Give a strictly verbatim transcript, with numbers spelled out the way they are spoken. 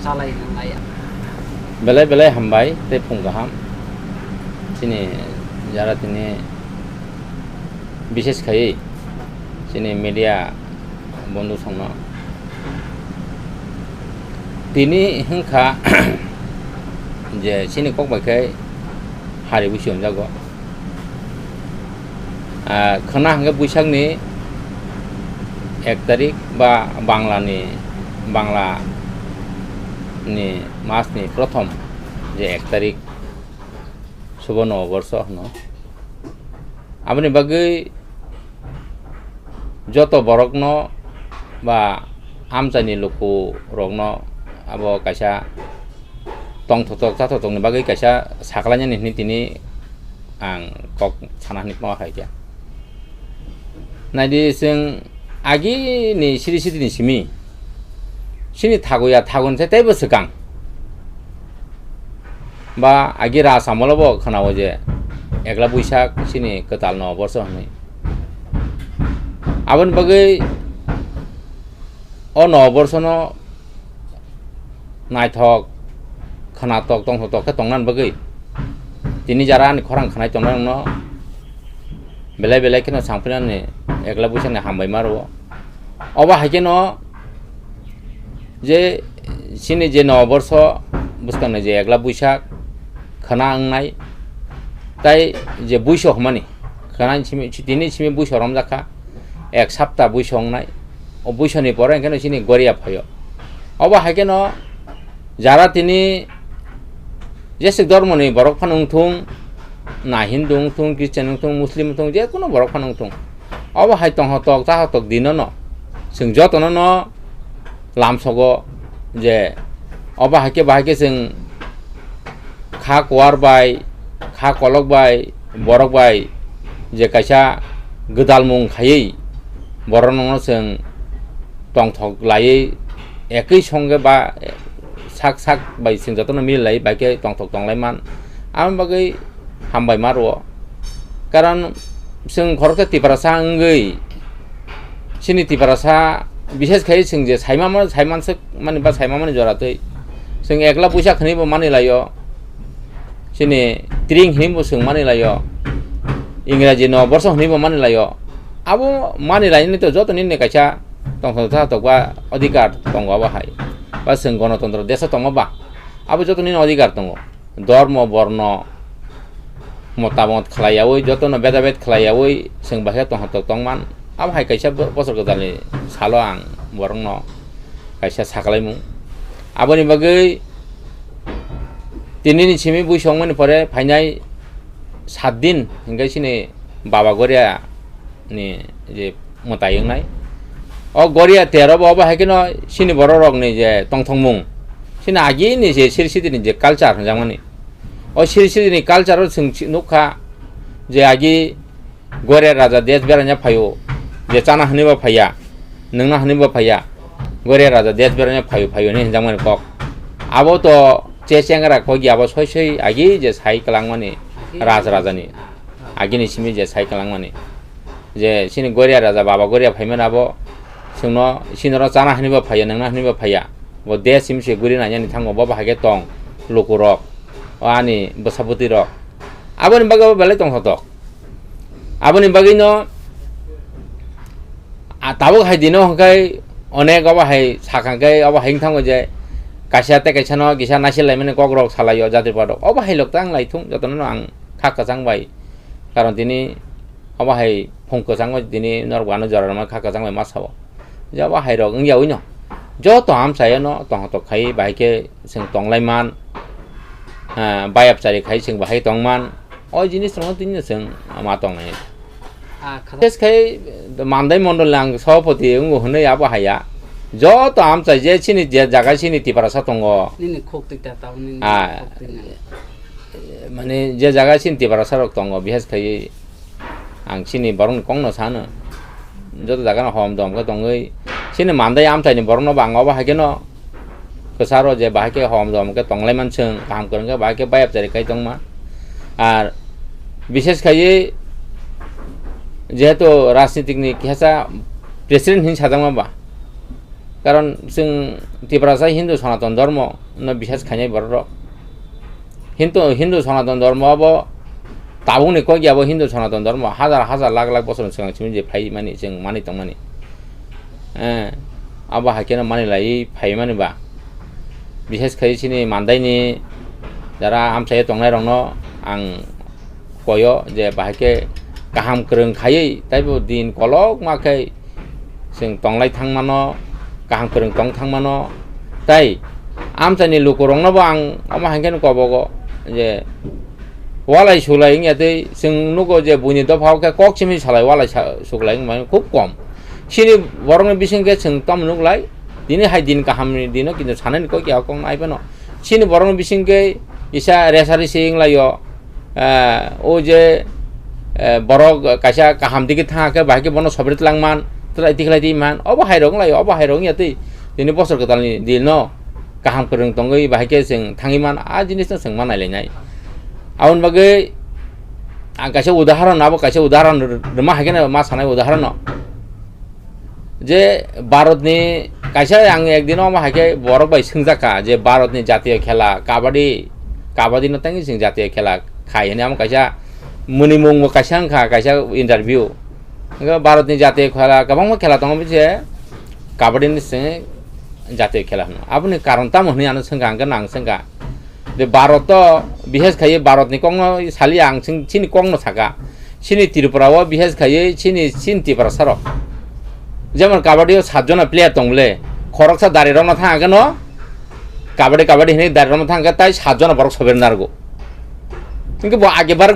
Chalai nang lai. Belai belai hambai tei phung kaham. Chini jara tini bishes khai chini media bondhu songno. Tini hwnkha je chini kok bai khai hari busi hwnjago. Ah, khwna hwnkhe Buisakni ek tarik ba Banglani, Bangla ni masni prothom je ek tarik Subo Noboborso hwno. Aboni bagwi joto borokno ba amchaini lukurokno abo kaisa tongthotok chathotokni bagwi kaisa sakhlainani hwnwi tini ang kok sana hwnwi ma hai khe. Naidi chwng agini siri siri ni simi chini thagoya thagon se teibo swkang. Ba agi Raj amolo bo khwnao je Ekla Buisak chini kwtal Noboborso hwnwi. Aboni bagwi o Noboborsono naithok, khwnatok, tongthotok khe tongnani bagwi tini jara ani khorang khwnai tongnai rokno belai belai kheno sangphinani Ekla Buisakni hambai ma rwo. Obo hai kheno je chini je Noboborso bwskangni je Ekla Buisak khwna wngnai, tai je buiso hwnmani khwna simi, tini simi buiso romjak kha, ek sapta buiso wngnai, o buisoni pore hwnkhe no chini Goria phaio. Obo hai kheno jara tini jeswk dormoni borok phano wngthung, na Hindu wngthung, Christian wngthung, Muslim wngthung, je kono borok phano wngthung. Obo hai tongthotok chathottok dinono chwng jotono no lamsogo je obo hai khe bahai khe chwng kha kuar bai, kha kolok bai, borok bai je kaisa gwdalmung khaiwi borokno chwng tongthok laiwi ekwi songkhe ba sak sak bai chwng jotono mili laiwi bai khe tongthok tonglai man. Aboni bagwi hambai ma rwo. Karon chwng khoroksa Tiprasa wngwi chini Tiprasa, bishes khai chwng je saimamo, saimanswk mani ba saimamani jora twi chwng Ekla Buisak hwnwi bo mani laio, chini Tring hwnwi bo chwng mani laio, Ingraji Noboborso hwnwi bo mani laio. Abo mani lainani to joto nini kaisa tongthok tongthok ba odhikar tongo abo hai. Ba chwng gonotontro deso tongma ba abo joto nini odhikar tongo. Dhormo, borno, motamot khlaiyaui, jotono bedabed khlaiyaui, chwng bahai tongthok tongman. Abo hai kaisa bo-, bosor gwtalni salo ang borokno kaisa sakhlaimung. Aboni bagwi tinini simi buisongmani pore phainai saat din hingke chini Baba Goria ni je mwtai wngnai. O Goria tero bo obo hai kheno chini borok rok ni je tongthokmung, chini agi ni je siri siri ni je culture hwnjakmani. O siri siri ni culture o chwng si-, nukha je agi Goria raja desh beraina phaio, je chana hwnwi bo phaiya, nwngna hwnwi bo phaiya, Goria raja desh beraina phaio, phaio hwnwi hwnjakmani kok. Abo to che chengra kok ya, abo soi soi agi je sai kwlangmani raj raja ni. Agini simi je sai kwlangmani. Je chini Goria raja, Baba Goria phaimani abo chwngno, chini oro chana hwnwi bo phaiya, nwngna hwnwi bo phaiya. Bo desh simi se guri nainani thango, bo bahai khe tong lukurok, o ani bwsa bwtwi rok. Aboni bagwi abo belai tongthotok. Aboni bagwino, a, tabuk hai dino hwnkhe onek obo hai sakha khe obo hai wng thango je kaisa tei kaisa no kisa naisik laimani kok rok salai o jatri padok. Obo hai lok ta wng lai thung, jotono no ang kha kwchang bai. Karon tini obo hai phung kwchang bai tini norok bo ano jora rwma kha kwchang bai ma sao. Je obo hai rok wng ya ui no. Joto amchai no tongthotok khai bahai khe chwng tong lai man, ah, bayap chari khai chwng bahai tong man, o jinis rok no tini no chwng ma tong nai. Ah, kha- Tes khai mandai mondol ni ang sabapati wngo hwnwi abo haya. Joto amchai je chini je jaga chini Tiprasa tongo. Nini khok twi ta tao nini Ah. Khok twi nang. Mane je jaga chini Tiprasa rok tongo, bihes khai Ang chini borokni kokno sano. Joto jagano hom dom khe tongwi. Chini mandai amchaini borokno bo ang obo hai kheno kwcharo je bahai khe hom dom khe tonglai manswng, kaham kwrwng khe bahai khe bayap chari khai tongma. Ar bishes khaiwi jehetu rajnitikni kisa president hinwi sajakma ba, Karon chwng Tiprasa Hindu Sonaton Dhormo no bisas khainai borok rok. Hindu, Hindu Sonaton Dhormo abo tabukni kok ya, abo Hindu Sonaton Dhormo hazar hazar lakh lakh bosor swkang simi je phai mani chwng mani tongmani. Eh, abo hai kheno mani lai phai mani ba. Bisas khai chini mandaini jara amchai tongnai rokno ang koyo je bahai khe kaham kwrwng khaiwi taibo din kolokma khe chwng tonglai thangmano, kaham kwrwng tong thangmano, tai amchaini lukurokno bo ang omo hai kheno kobogo je walai sulai wngya tei chwng nugo je buini dopha o khe kok simi salai walai sa-, suklai wngmani khub kom. Chini borokni bising khe chwng tamo nuklai, tini hai din kahamni dino kintu sanani kok ya kok nai phano. Chini borokni bising khe isa resa resi wnglaio, eh, o je, eh, borok kaisa kaham digi thangakhe bahai khe bono sobri tlang man, tla-, tikhlai twi man, obo hai rok wnglaio, obo hai rok wngya twi tini bosor kwtalni dilno kaham kwrwng tongwi bahai khe chwng thangwi man, a jinisno chwng ma nailainai. Aboni bagwi ang kaisa udaharon, abo kaisa udaharon r-, rwma hai kheno ma sanai udaharono. Je Bharatni kaisa ang ekdino omo hai khe borok bai swngjak kha je Bharatni jatiyo khela kabaddi, kabaddi no tangwi chwng jatiyo khela khai hwnwi amo kaisa mwnwi mungbo kaisa wngkha, kaisa interview. Hwnkhe Bharatni jatiyo khela kwbangma khela tongo bise, kabaddi ni se jatiyo khela hwno. Aboni karon tamo hwnwi ano swngkha, hwnkhe nang swngkha. De Bharat to bihes khaiwi Bharat ni kokno saliya ang chini kokno saka. Chini Tripura o bihes khaiwi chini, chini Tiprasa rok. Jemon kabaddi o sat jona player tong le, khoroksa dari rokno thang khe no, kabaddi, kabaddi hinwi dari rokno thang khe tai sat jona borok sober narwgo. Hwnkhe bo age bar